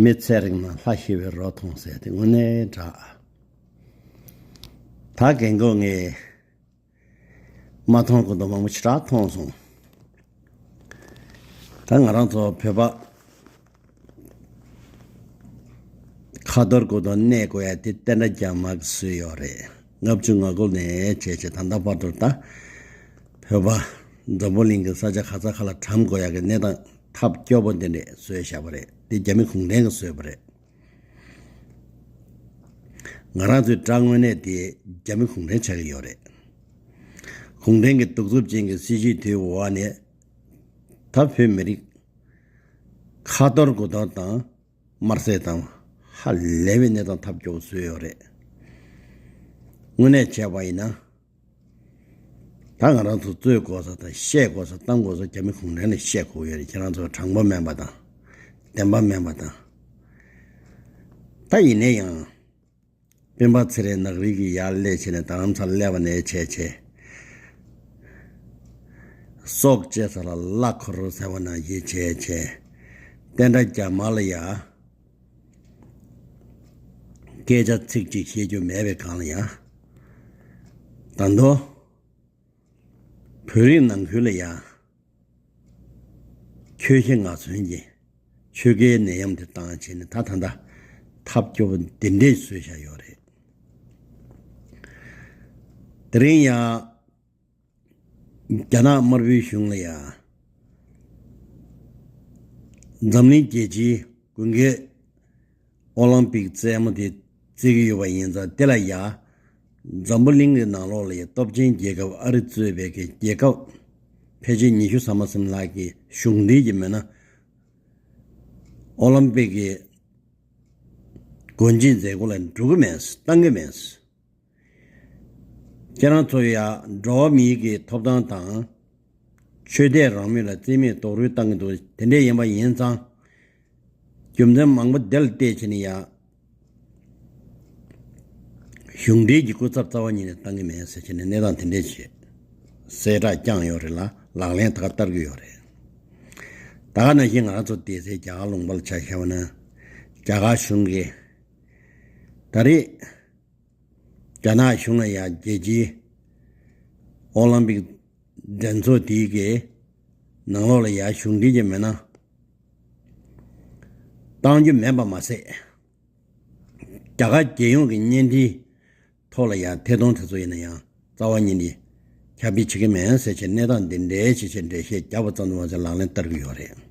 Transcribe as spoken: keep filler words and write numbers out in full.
མི་ཚེ་རིང་ན་ལྷ་ཞི་བའི་རོ་མཐོང་ཟེར་དེ་དངོས་གནས་དྲག་ད་རྒན་གོག་ངས་མ་མཐོང་གོ་དོ་མང་པོ་ཞེ་དྲག་མཐོང་སོང་། ད་ང་རང་ཚོ་བོད་པ་ཁ་ཐོར་གོ་དོ་གནས་དགོས་ཡ་དེ་བསྟན་དགྲ་རྒྱ་དམར་གྱིས་བཟོས་ཡོད་རེད། ལྔ་བཅུ་ང་དགུ་ནས་བྱས་བྱས་ད་ལྟ་བར་དུ་ད་བོད་པ་འཛམ་བུ་གླིང་གི་ས་ཆ་ག་ས་ག་ལ་གྲམ་དགོས་ཡ་གི་གནས་སྟངས་ཐབས་སྐྱོ་པོ་འདི་འདྲས་བཟོས་བཞག་པ་རེད། དེ་རྒྱ་མི་གུང་ཁྲན་གྱིས་བཟོས་པ་རེད། ང་རང་ཚོའི་དགྲ་དངོས་གནས་དེ་རྒྱ་མི་གུང་ཁྲན་ཆགས་ཀྱི་ཡོད་རེད། གུང་ཁྲན་གྱི་གདུག་རྩུབ་ཅན་གྱི་སྲིད་བྱུས་དེའི་འོག་ནས་ད་བོད་མི་རིགས་ཁ་ཐོར་དགུ་ཐོར་དང་དམར་བསད་དང་ཧ་ལས་པའི་གནས་སྟངས་ཐབས་སྐྱོ་བོ་བཟོས་ཡོད་རེད། དངོས་གནས་བྱས་པ་ཡིན་ན། ད་ང་རང་ཚོ་རྩོད་དགོས་ས་དང་བཤད་དགོས་ས་གཏམ་དགོས་ས་རྒྱ་མི་གུང་ཁྲན་ལ་བཤད་དགོས་ཡོད་རེད། ཁྱེད་རང་ཚོ་དྲང་པོ་མིན་པ་དང་། བདེན་པ་མིན་པ་དང་། ད་ཡིན་ནའི་ཡང་། སྤེན་པ་ཚེ་རིང་ནག་རིལ་གྱི་ཡར་སླེབས་བྱས་ནས་རྡ་རམ་ས་ལ་སླེབས་པ་ནས་བྱས་བྱས། སྲོག་བཅད་ས་ལ་གླ་འཁོར་ཟེར་བ་ནང་བཞིན་བྱས་བྱས། བསྟན་དགྲ་རྒྱ་དམར་ལ་ཡ། སྐད་ཆ་ཚིག་གཅིག་བཤད་རྒྱུ་མེད་པའི་སྒང་ལ་ཡ། ད་དུང་། བོད་རིགས་ནང་ཁུལ་ལ་ཡ། ཁྱོད་ཤི་ང་གསོན་གྱི། ཆོལ་ཁའི་ནད་ཡམས་དེ་བཏང་བྱས་ནས་ད་ད་ལྟ་ཐབས་སྐྱོ་པོ་འདི་འདྲས་བཟོས་བཞག་ཡོད་རེད། དེ་རིང་ཡ། རྒྱ་ནག་དམར་པོའི་གཞུང་ལ་ཡ། འཛམ་གླིང་རྒྱལ་སྤྱིའི་དགུན་ཁའི་ཨོ་ལིམ་པིག་རྩེད་མོ་དེ་རྩེ་གི་ཡོད་པ་ཡིན་ཙང་དེ་ལ་ཡ། འཛམ་བུ་གླིང་གི་ནང་ལོགས་ལ་ཡ་སྟོབས་ཆེན་རྒྱལ་ཁབ་ཨ་རི་གཙོས་པའི་གི་རྒྱལ་ཁབ་ཕལ་ཆེར་ཉི་ཤུ་རྩ་གསུམ་ལྷག་གི་གཞུང་འབྲེལ་གྱི་མི་སྣ་ཨོ་ལིམ་པིག་གི་སྒོ་འབྱེད་མཛད་སྒོ་ལ་འགྲོ་གི་མེད། བཏང་གི་མེད། ཁྱེད་རང་ཚོ་ཡ་འགྲོ་བ་མིའི་གི་ཐོབ་ཐང་དང་། ཆོས་དད་རང་མོས་ལ་རྩིས་མེད་རྡོག་རོལ་བཏང་གི་འདུག་དེ་འདྲས་ཡིན་པ་ཡིན་ཙང་། རྒྱུ་མཚན་མང་པོ་དེ་ལ་བལྟས་བྱས་ནས་ཡ། གཞུང་འབྲེལ་གྱི་སྐུ་ཚབ་རྩ་བ་ཉིད་ནས་བཏང་གི་མེད་ཟེར་བྱས་ནས་གནས་སྟངས་དེ་འདྲས་བྱས། གསལ་བསྒྲགས་བསྐྱངས་ཡོད་རེད་ལ་ལག་ལེན་ད་ག་བསྟར་གྱི་ཡོད་རེད། ད་ག་ནང་བཞིན་ང་རང་ཚོ་སྡེ་སྲིད་རྒྱ་གར་ལུང་པ་ལ་ཆ་བཞག་པ་ན། རྒྱ་གར་གཞུང་གིས་ད་རེས། རྒྱ་ནག་གཞུང་ལ་ཡང་རྒྱལ་སྤྱིའི་ཨོ་ལིམ་པིག་འགྲན་ཚོགས་དེའི་གི་ནང་ལོགས་ལ་ཡང་གཞུང་འབྲེལ་གྱི་མི་སྣ་བཏང་རྒྱུ་མེད་པ་མ་ཟད། རྒྱ་གར་རྒྱལ་ཡོངས་ཀྱི་བརྙན་འཕྲིན་ཐོག་ལ་ཡང་ཐད་གཏོང་དེ་ཚོ་ཡིན་ན་ཡང་རྩ་བ་ཉིད་ནས་ཁྱབ་སྤེལ་བྱེད་ཀྱི་མེད་ཟེར་བྱས་གནས་སྟངས་འདི་འདྲའི་ཆེད་བཤད་འགྲེལ་བཤད་རྒྱག་པ་ཙམ་དུ་མ་ཟད་ལག་ལེན་བསྟར་གྱི་ཡོད་རེད།